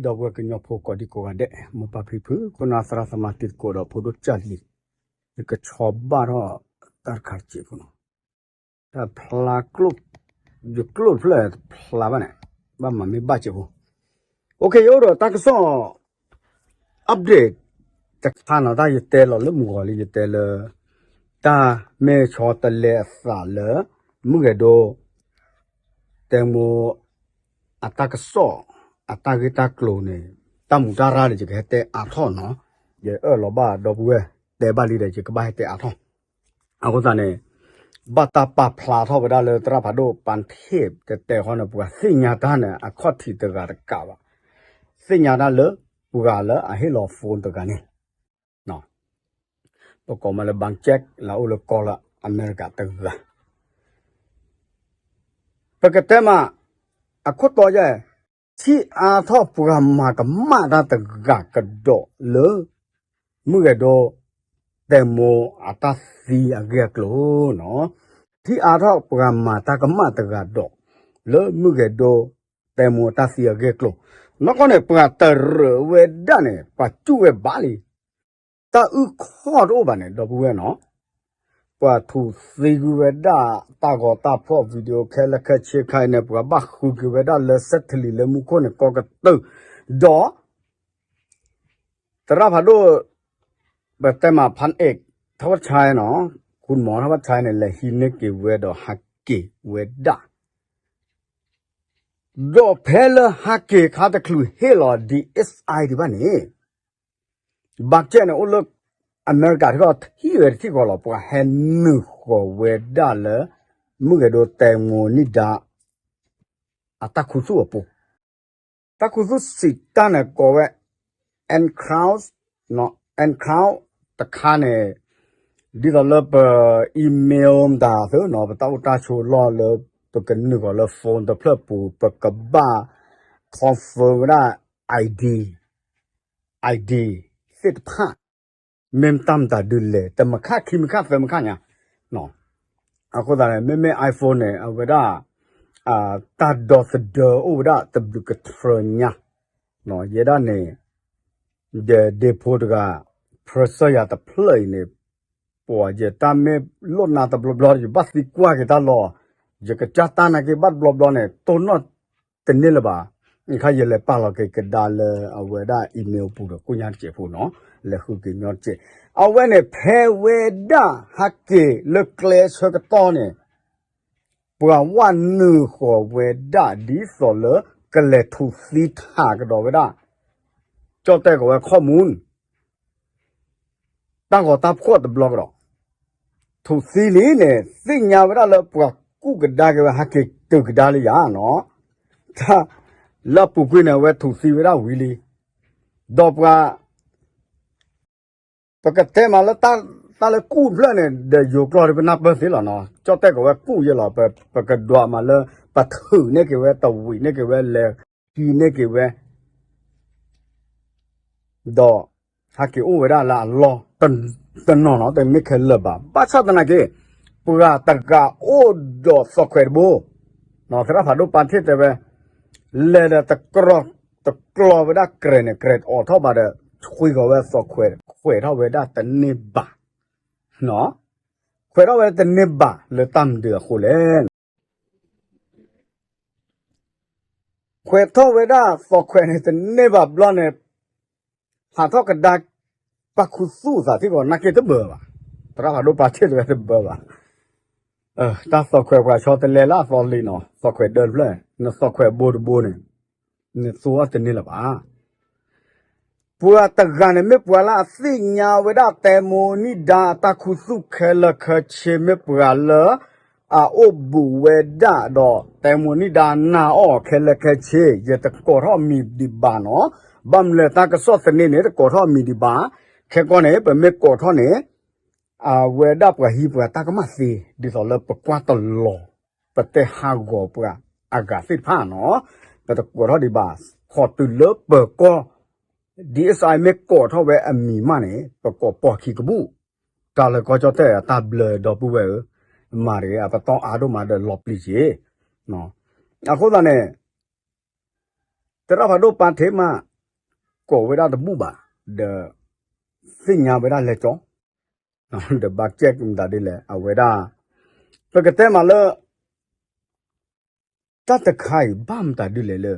ဒီပုၢ်ဝဲၢ်ကညီဖိကိးဒံကိးဂၤဒဲး, မိၢ်ပၢ်ဖံဖု ခိၣ်နၢ်သရၣ်သမါတံၤသကိးဒီးဖိဒိၣ်ကၢ်လံၤ, ယကဆီဘၣ်ထီၣ်တၢ်တခါတစဲးဖိနီၤ, တၢ်ဖျါကျိၣ်, ယကျိၣ်တဖျၢၣ်ဖျါဘၣ်န့ၣ်, ဘၣ်မၤမ့ၢ်ဘၣ်စဲးဖိ, ယအိၣ်ဒီးတၢ်ကစီၣ် update တခါနီၤ, တၢ်ယတဲလီၤလၢမုၢ်ဂီၤလံ ယတဲလၢ တၢ်မ့ၢ်ဆီတလဲအသးလၢ မုၢ်ဂဲၤဒိ တဲမိၢ် အတၢ်ကစီၣ် အတၢ်ဂ့ၢ်တၢ်ကျိၤန့ၣ် တၢ်မူတၢ်ရၢ်ဒီး ယကဟဲတဲအါထီၣ်နီၤ, ယအၢၣ်လီၤဘၣ်ဒီပုၢ်ဝဲၢ်တဲဘၣ်လံဒီး ယကဘၣ်ဟဲတဲအါထီၣ်, အဃိသတးန့ၣ် ဘၣ်တၢ်ပာ်ဖျါထီၣ်ဝဲဒၣ်လၢသရၣ်ဖးဒိၣ်ပၢ်ထ့ၣ်တဲတဲဃီန့ၣ် ပှၤသ့ၣ်ညါတၢ်န့ၣ် အခီၣ်ထံးတဂၤတကးဘၣ်, သ့ၣ်ညါတၢ်လၢ ပှၤလၢအဟ့ၣ်လီၤ phone တဂၤန့ၣ် ပကိးမးလၢ ဘၣ်ကၠဲး လၢအအိၣ်လၢကီၢ်လၢအမဲရကၤတဂၤ, ပကတဲမး အခိၣ်တီယဲၢ်, ထံၣ်အါထီၣ်ပှၤမၤကမၣ်တၢ်တဂၤကဒီးလၢ မုၢ်ဂဲၤဒိ တဲမိၢ်အတၢ်သံအဂ့ၢ်အကျိၤနီၤ, ထံၣ်အါထီၣ်ပှၤမၤတၢ်ကမၣ်တဂၤဒီး လၢမုၢ်ဂဲၤဒိ တဲမိၢ်အတၢ်သံအဂ့ၢ်အကျိၤ, နီၢ်ကီၢ်န့ၣ် ပှၤတရၢးဝဲဒၣ်န့ၣ် ပှၤစူၣ်ဝဲဘၣ်လံ တၢ်အုၣ်ခီၣ်တအိၣ်ဘၣ်န့ၣ် ဒီပုၢ်ဝဲၢ်နီၤ, ပှၤထူးသံကွံာ်ဝဲဒၣ် တၢ်ဂီၤတၢ်ဖီၣ် video ခဲလၢာ်ခဲဆ့ခါအံၤန့ၣ် ပှၤဘၣ်ဃုက့ၤဝဲဒၣ်လၢ စဲးထလံး လၢမူခိၣ်န့ၣ် ကိးကတၢၢ်, ဒီး သရၣ်ဖးဒိၣ် ပတဲမး ဖၣ်အဲး ထီၣ်ဝၣ်ဆါနီၤ, ခိၣ်မီၤထီၣ်ဝၣ်ဆါန့ၣ် လဲၤဟံးန့ၢ်က့ၤဝဲဒီးဟးက့ၤဝဲဒၣ် ဒီးဖဲလၢဟးက့ၤခါတချုးဟ့ၣ်လီၤ DSI ဒံးဘၣ်န့ၣ်, ဘၣ်ကၠဲးန့ၣ် အိၣ်လၢအမဲရကၤထံကီၢ် ထံၣ်ဝဲတထံၣ်ဃီလီၤ, ပှၤဟဲနုာ်ဃီၤဝဲဒၣ်လၢ မုၢ်ဂဲၤဒိ တဲမိၢ် နံၣ်ဒါ အတၢ်ခူသူၣ်အပူၤ, တၢ်ခူသူၣ်စံးတၢ်န့ၣ်ကိးဝဲ enclave, enclave တခါန့ၣ် ဒ်သိးလၢပ email မတၤသ့နီၤ, ပတၢ်အိၣ်တၢ်ဆိးလီၢ်လၢ ပကနုာ်ဃီၤလၢ phone တဖျၢၣ်ပူၤ ပကဘၣ် confirm ဝဲဒၣ် ID, ID သ့ၣ်တဖၣ် မ့ၢ်တၢ်မတၤဒုလဲၣ်, တမုၢ်ခါ ခံမုၢ်ခါ သၢမုၢ်ခါညါ, အဃိသတးန့ၣ် မ့မ့ၢ် iPhone န့ၣ် အဝဲဒၣ် တၢ်ဒီသဒၢအိၣ်ဝဲဒၣ်တဘျုးကထြၢညါ, ယဲဒၣ်န့ၣ် ယဒ့ဖိတဂၤ ဖၢဆၢယၤတဖျၢၣ်အံၤန့ၣ် ပှၤယတၢ်မ့ၢ်လိၣ်နၤတဘျီဘျီ ယဘၣ်သံကွၢ်က့ၤတၢ်လီၤ, ယကစၢ်တၢ်နာ်က့ၤဘၣ်တဘျီဘျီန့ၣ် တိၢ်နီၣ်တန့ၢ်လၢၤဘၣ်, အခါယလဲၤပာ်လီၤက့ၤကဒါလၢအဝဲဒၣ် email ပူၤဒီးကိၣ်ညါတစဲးဖိနီၤ, လဲၤဃုက့ၤညီတစဲး, အဝဲန့ၣ်ဖဲဝဲဒၣ်ဟးက့ၤလၢကျဲဆၢကတီၢ်န့ၣ် ပှၤဝဲနုာ်ဃီၤဝဲဒၣ်ဒ်သိးလၢ ကလဲၤထူၣ်သံထးကဒီးဝဲဒၣ်, ကၠီၣ်တဲၣ်ကီးဝဲ ข้อมูล တၢ်ဂီၤတၢ်ဖီၣ်တဘျီကဒီး, ထူၣ်သံလံန့ၣ် သ့ၣ်ညါဝဲဒၣ်လၢပှၤကူၣ်ကဒါက့ၤဝဲ ဟးက့ၤတုၤကဒါလၢယၤနီၤ, တၢ်လၢအပူၤကွံာ်န့ၣ် အဝဲထူၣ်သံဝဲဒၣ်ဝံၤလံ, ဒီးပှၤ ပကတဲမးလၢ တၢ်လၢကူၣ်ဖျၢၣ်န့ၣ် ဒီးယိၤကျိာ်ဒီးပနၢ်ပၢၢ်သ့လီၤနီၤ, ကၠီၣ်တဲၣ်ကီးဝဲကူၣ်ယဲလီၤ, ပကဒွးမးလၢ ပထုးန့ၢ်က့ၤဝဲ တဝံးန့ၢ်က့ၤဝဲ လဲၤဃံန့ၢ်က့ၤဝဲ ဒီးဟဲက့ၤအိၣ်ဝဲဒၣ်လၢအလီၢ်တနီၤနီၤ, တမ့ၢ်ခဲလၢာ်ဘၣ်. ဘၣ်ဆၣ်သနာ်က့ ပှၤတဂၤအိၣ်ဒီးသီၣ်ခွဲးတဘိ, သရၣ်ဖးဒိၣ်ပာ်ထ့ၣ်တဲဝဲ, လဲၤဒီးတကြၢး တကြၢးဝဲဒၣ်ကြဲးန့ၣ် ကြဲးတအိးထီၣ်ဘၣ်ဒီး ဆွံဃီၤဝဲသီၣ်ခွဲး ခွဲးထီၣ်ဝဲဒၣ်တန့ၢ်ဘၣ်, ခွဲးထီၣ်ဝဲတန့ၢ်ဘၣ်လၢတၢ်မနုၤအဃိလဲၣ် ခွဲးထီၣ်ဝဲဒၣ်သီၣ်ခွဲးန့ၣ် တန့ၢ်ဘၣ်ဘျီန့ၣ်, ဟးထီၣ်ကဒါ ပာ်ခူသူၣ်သးထံကီး နာ်က့တဘၢဘၣ်. သရၣ်ဖးဒိၣ်ပာ်ထ့ၣ်တဲဝဲတဘၢဘၣ်. တၢ်သီၣ်ခွဲးပှၤဆီတလဲလၢအသီလံနီၤ, သီၣ်ခွဲးဒၢတဖျၢၣ်, နသီၣ်ခွဲးဘိတဘိန့ၣ်, နသူအီၤတန့ၢ်လၢၤဘၣ်. ပှၤတဂၤန့ၣ် မ့ၢ်ပှၤလၢအသ့ၣ်ညါဝဲဒၣ်တဲမိၢ်နံၣ်ဒါအတၢ်ခူသူၣ်ခဲလၢာ်ခဲဆ့, မ့ၢ်ပှၤလၢအအိၣ်ဘူးဝဲဒၣ်ဒီးတဲမိၢ်နံၣ်ဒါနာ်အီၤခဲလၢာ်ခဲဆ့, ယတကိးထီၣ်မံၤဒံးဘၣ်နီၤ. ဘၣ်မနုၤလဲၣ် တၢ်ကစီၣ်သန့န့ၣ် တကိးထီၣ်မံၤဒံးဘၣ်. ခဲကီန့ၣ် ပမ့ၢ်ကိးထီၣ်န့ၣ် အဝဲဒၣ်ပှၤဟံးပှၤတၢ်ကမၣ်သ့, ဒ်သိးလၢပကွၢ်တလီၤ ပတဲဟးဂီၤပှၤအဂၤသ့ၣ်တဖၣ်နီၤ, ပတကိးထီၣ်ဒံးဘၣ်. ခီတုၤလၢပၢၤကီၢ် DSI မ့ၢ်ကိးထီၣ်ဝဲအမံၤမးန့ၣ် ပကိးပိာ်ခံကဘူၣ်. တၢ်လၢကီၢ်ကၠီၣ်တဲၣ်အတၢ်ဘျၢဒီပုၢ်ဝဲၢ်ဧၢ, မၤတဂ့ၤ အပတီၢ်အါဒိၣ်မးဒီးလီၤပျံၤက့ၤ. အဃိသတးန့ၣ် သရၣ်ဖးဒိၣ်ပာ်ထ့ၣ်မး ကိးဝဲဒၣ်တဘူၣ်ဘၣ်, ဒီး သ့ၣ်ညါဝဲဒၣ်လဲၤကၠီ, ဒီးဘၣ်ကဲမတၤဒ်လဲၣ် အဝဲဒၣ်, ပကတဲမးလၢ တၢ်တခါအံၤဘၣ်မတၤဒ်လဲၣ်လၢ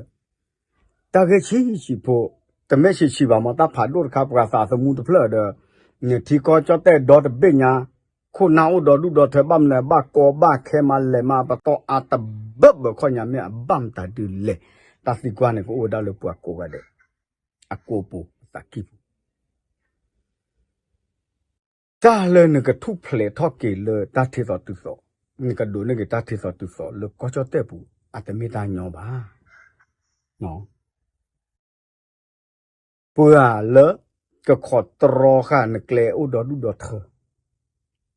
တၢ်ဂ့ၢ်ဆံးဆံးဖိ, တမ့ၢ်ဆံးဆံးဘၣ်မ့ၢ် တၢ်ဖးဒိၣ်တခါ ပှၤသးသမူတဖျၢၣ်ဒီး နထံကီၢ်ကၠီၣ်တဲၣ်ဒီတဘ့ၣ်ညါ, ခိၣ်နၢ်အိၣ်ဒီဒူၣ်ဒီထၢ ဘၣ်မနုၤဘၣ်ကီဘၣ်ခဲမး လဲၤမးပတီၢ်အါတဘၢဘၢခီညါ မ့ၢ်အဘၣ်မတၤဒ်လဲၣ်, တၢ်သံကွၢ်န့ၣ် ကအိၣ်ဝဲဒၣ်လၢပှၤကိးဂၤဒဲး အကိာ်ပူၤအသးကံၢ်ပူၤ တၢ်လၢနကထူၣ်ဖျဲးထီၣ်က့ၤလၢတၢ်ထံသီတုၤသီ, နကဒိးန့ၢ်က့ၤတၢ်ထံသီတုၤသီလၢကီၢ်ကၠီၣ်တဲၣ်ပူၤ အတမ့ၢ်တၢ်ညီဘၣ်. ပှၤလၢ ကခိးတြီဃာ်နကျဲအိၣ်ဒီဒူၣ်ဒီထၢ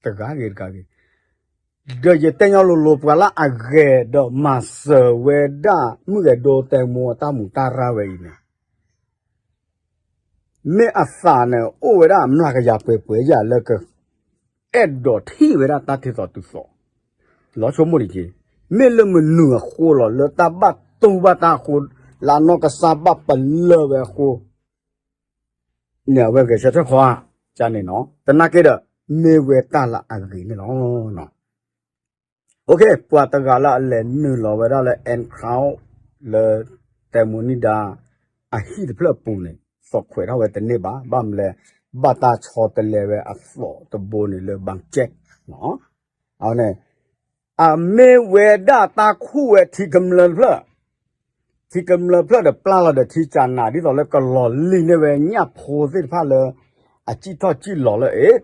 တဂၤဂ့ၤတဂၤဂ့ၤ, ဒီးယတဲညီလိၤလိၤ ပှၤလၢအဂဲၤဒီးမၤစၢၤဝဲဒၣ် မုၢ်ဂဲၤဒိတဲမိၢ်အတၢ်မူးတၢ်ရၢ်ဝဲအံၤန့ၣ် မ့ၢ်အသးန့ၣ် အိၣ်ဝဲဒၣ်မျးကယၤပှဲၤပှဲၤယၤလၢက အဲၣ်ဒိးထံၣ်ဝဲဒၣ်တၢ်ထံသီတုၤသီ, လီၤဆိကမိၣ်တက့ၢ်, မ့ၢ်လၢမနုၤအဃိလီၤ လၢတၢ်ဘၣ်တူၢ်ဘၣ်တၢ်အဃိ, လၢအနီၢ်ကစၢ်ဘၣ်ပလၢၢ်ဝဲအဃိ န့ၣ် အဝဲဂဲၤဆၢထၢၣ်ခီဧါ, န့ၣ်နီၤ, သနာ်က့ဒီး မ့ၢ်ဝဲတၢ်လၢအဂ့ၤန့ၣ်လီၤ. ပှၤတဂၤလၢအလဲၤနုာ်လီၤဝဲဒၣ်လၢ Ann Crow လၢ တဲမိၢ်နံၣ်ဒါ အဟံၣ်တဖျၢၣ်အပူၤန့ၣ် သိးခွဲးထီၣ်ဝဲတန့ၢ်ဘၣ်, ဘၣ်မနုၤလဲၣ်, ဘၣ်တၢ်ဆီတလဲဝဲအသိးတဘိန့ၣ်လၢ ဘၣ်ကဲး န့ၣ် အမ့ၢ်ဝဲဒၣ်တၢ်ခူၣ်ဝဲထံကမျၢၢ်တဖျၢၣ်, ထံကမျၢၢ်တဖျၢၣ်ဒီးပျၢ်လီၤဒီးထံကၠနၤ ဒ်သိးလၢကလီၤလံန့ၢ်ဝဲညၣ်ဖိသ့ၣ်တဖၣ်လၢ အစံၣ်ထီၣ်စံၣ်လီၤလၢ အ့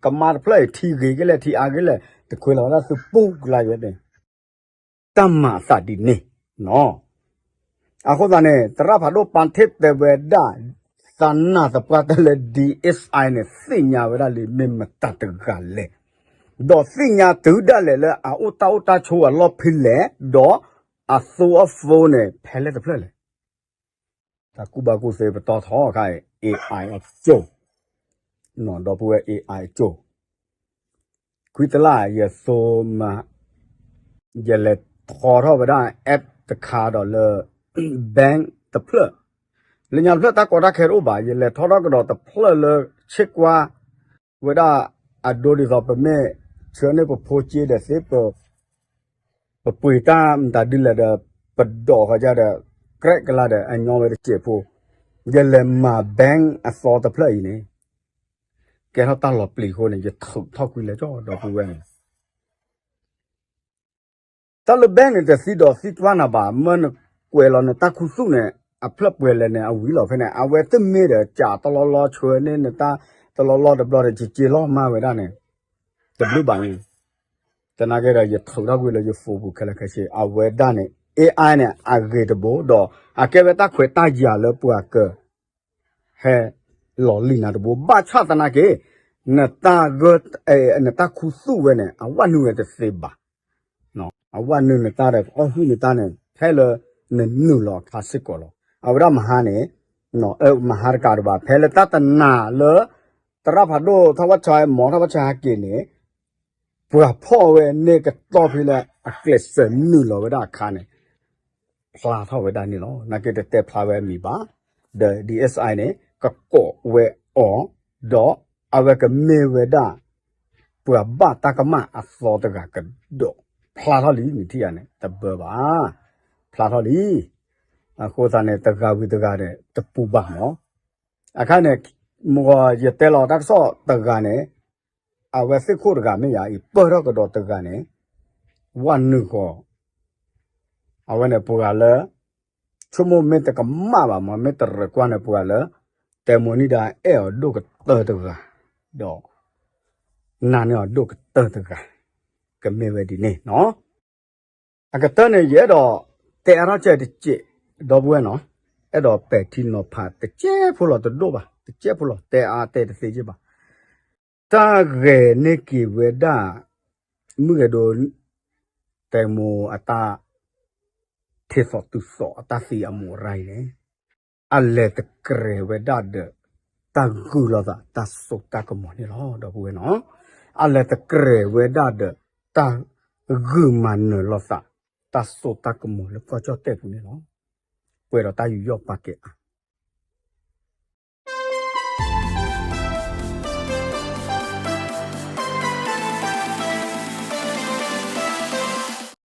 ကမါတဖျၢၣ်အံၤ ထံဂ့ၤကလဲၣ် ထံအါကလဲၣ် တခွဲးလီၤဝဲဒၣ်သုပူၤကလါယဲန့ၣ် တၢ်မၤအသးဒ်န့ၣ် နီၤ. အဃိသတးန့ၣ် သရၣ်ဖးဒိၣ်ပာ်ထ့ၣ်တဲဝဲဒၣ် သးနာ်သပှၢ်တၢၢ်လၢ DSI န့ၣ် သ့ၣ်ညါဝဲဒၣ်လံ မ့ၢ်မတၤတဂၤလဲၣ်, ဒီးသ့ၣ်ညါတုၤဒၣ်လဲာ်လၢအအိၣ်တၢ်အိၣ်တၢ်ဆိးအလီၢ်ဖဲလဲၣ်, ဒီးအသိအဖိန့ၣ် ဖဲလဲၣ်တဖျၢၣ်လဲၣ်. တၢ်ကူၣ်ဘၣ်ကူၣ်သ့ပတီၢ်ထီခါအံၤ AI အစိၤ, ဒီပုၢ်ဝဲၢ် AI အစိၤ ခွံတလါ ယသိမး ယလဲၤထီထီၣ်ဝဲဒၣ် app တခါဒီးလၢ bank တဖျၢၣ်, လၢညါတဖျၢၣ်တၢ်ကီတၢ်ခဲတအိၣ်ဘၣ်, ယလဲၤထီထီၣ်ကဒီးတဖျၢၣ်လၢဆ့ကွါ ဝဲဒၣ်အဒိဒ်သိး ပမ့ၢ်ဆှၢန့ၢ်ပဖိက့ဒီးသ့ ပ ပပှ့ၤတၢ်မတၤဒ်လဲၣ်ဒီး ပဒိးဃီၤယါဒီး ကြဲးကလါဒီး အညီဝဲတစဲးဖိ, ယလဲၤမၤ bank အသီတဖျၢၣ်အံၤန့ၣ် ကဲထီၣ်တၢ်လီၤပျံၤအဃိန့ၣ် ယထုးထီၣ်ကွံာ်လဲၤကၠီ ဒီပုၢ်ဝဲၢ်န့ၣ် တၢ်လၢ bank န့ၣ် တသံဒီးသံကွၢ်နၤဘၣ်, မ့ၢ်နကွဲးလီၤနတၢ်ခူသူၣ်န့ၣ် အဖျၢၣ်ပှဲၤလဲၣ်န့ၣ် အဝံၤလီၤဖဲန့ၣ် အဝဲတမ့ၢ်ဒီး ကးတလီၢ်လီၢ်ဆှၢန့ၢ်နတၢ် တလီၢ်လီၢ်တဘျီဒီး ကက့ၤလီၤမၢ်ဝဲဒၣ်န့ၣ် တဘျုးဘၣ်န့ၣ်, သနာ်က့ဒီး ယထုးထီၣ်ကွံာ်လၢယ phone ပူၤခဲလၢာ်ခဲဆ့ အဝဲဒၣ်န့ၣ် AI န့ၣ် အဂ့ၤတဘိ ဒီးအကဲဝဲတၢ်ခွဲးတၢ်ယာ်လၢပှၤက ဟဲလီၤလံနၤတဘိ ဘၣ်ဆၣ်သနာ်က့ နတၢ်ဂၢၢ် နတၢ်ခူသူၣ်ဝဲန့ၣ် အဝဲနုာ်ဝဲတသ့ဘၣ်, အဝဲနုာ်နတၢ်ဒီး အီၣ်ဟုၣ်နတၢ်န့ၣ် ဖဲလၢနနုာ်လီၤအခါစ့ၢ်ကီးလီၤ. အဝဲဒၣ်မဟါန့ၣ် မဟါတကးတဘၣ် ဖဲလၢတၢ်တနာ်လၢ သရၣ်ဖးဒိၣ်ထီၣ်ဝၣ်ဆါ မ်ထီၣ်ဝၣ်ဆါဟဲက့ၤန့ၣ် ပှၤဖီၣ်ဝဲန့ၢ်ကတီၢ်ဖဲလၢအကျဲးစၢးနုာ်လီၤဝဲဒၣ်အခါန့ၣ် ဖျါထီၣ်ဝဲဒၣ်န့ၣ်လီၤ. နာ်က့တတဲဖျါဝဲအမံၤဘၣ်, ဒီး DSI န့ၣ် ကကိးဝဲအီၤ, ဒီးအဝဲကမ့ၢ်ဝဲဒၣ် ပှၤဘၣ်တၢ်ကမၣ်အသီတဂၤကဒီး, ဖျါထီၣ်လံ နထံၣ်ယၤန့ၣ် တဘၢဘၣ်, ဖျါထီၣ်လံ. အဃိသတးန့ၣ် တဂၤဝံၤတဂၤန့ၣ် တပူၤဘၣ်မး. အခါန့ၣ် မ့ၢ်ယတဲလီၤတၢ်ကစီၣ်တဂၤန့ၣ် အဝဲသ့ၣ်ခိၣ်တဂၤမ့ၢ်ယၤအံၤ ပၢၢ်ထီၣ်ကဒီးတဂၤန့ၣ် ဝဲနုာ်ဃီၤ အဝဲန့ၣ်ပှၤလၢ ဆိကမိၣ်မ့ၢ်တကမၣ်ဘၣ်မး မ့ၢ်တရၢၢ်ကွၢ်န့ၣ် ပှၤလၢ တဲမိၢ်နံၣ်ဒါအဲၣ်အီၤဒိၣ်ကတၢၢ်တဂၤ, ဒီး နာ်န့ၢ်အီၤဒိၣ်ကတၢၢ်တဂၤ, ကမ့ၢ်ဝဲဒ်န့ၣ်နီၤ. အကတၢၢ်န့ၣ် ယအဲၣ်ဒိး တဲအါထီၣ်ကဲတစဲး ဒီပုၢ်ဝဲၢ်နီၤ, အဲၣ်ဒိးပဲာ်ထံနီၤဖးတစဲးဖိလီၤ တဒိၣ်ဘၣ် တစဲးဖိလီၤ တဲအါတဲတသ့က့ဘၣ်. တၢ်ဂဲၤန့ၢ်က့ၤဝဲဒၣ် မုၢ်ဂဲၤဒိ တဲမိၢ်အတၢ် ထံသီတုၤသီအတၢ်သံအမူးအရၢ်အံၤန့ၣ် အလဲၤတကြၢးဝဲဒၣ်ဒီး တၢ်ဂုာ်လိာ်သး တၢ်စိတၢ်ကမီၤန့ၣ်လီၤ ဒီပုၢ်ဝဲၢ်နီၤ. အလဲၤတကြၢးဝဲဒၣ်ဒီး တၢ်ဂုာ်မၤနၢၤလိာ်သး တၢ်စိတၢ်ကမီၤလၢကီၢ်ကၠီၣ်တဲၣ်ပူၤန့ၣ်လီၤ. ပှဲၤဒီးတၢ်ယူးယီၣ်ပာ်ကဲအါ